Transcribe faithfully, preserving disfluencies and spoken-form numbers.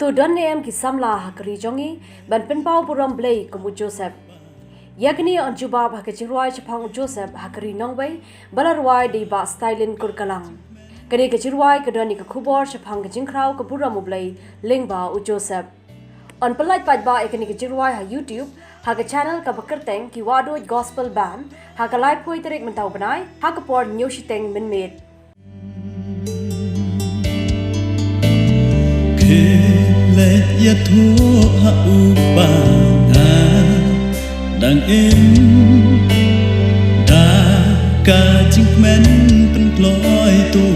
To don ne em ki samla ha ka ri jong ngi ban pynpaw burom Blei kum u Joseph. Ïa kane yn jubab ha ka jingrwai shaphang u Joseph ha ka ri Nongwei ba la rwai da i Bah Stylin Kurkalang. Kane ka jingrwai ka don ïa ka khubor shaphang ka jingkhraw ka burom u Blei lyngba u Joseph. Yn pyllait paidbah ïa kane ka jingrwai ha YouTube ha ka channel kaba kyrteng Ki Wahduid Gospel Band ha ka laiphew tarik mynta u bnai ha ka por hynñiew shiteng mynmiet. Khie leit ïathuh ha u ba nga dang im da ka jingkmen pynkloi to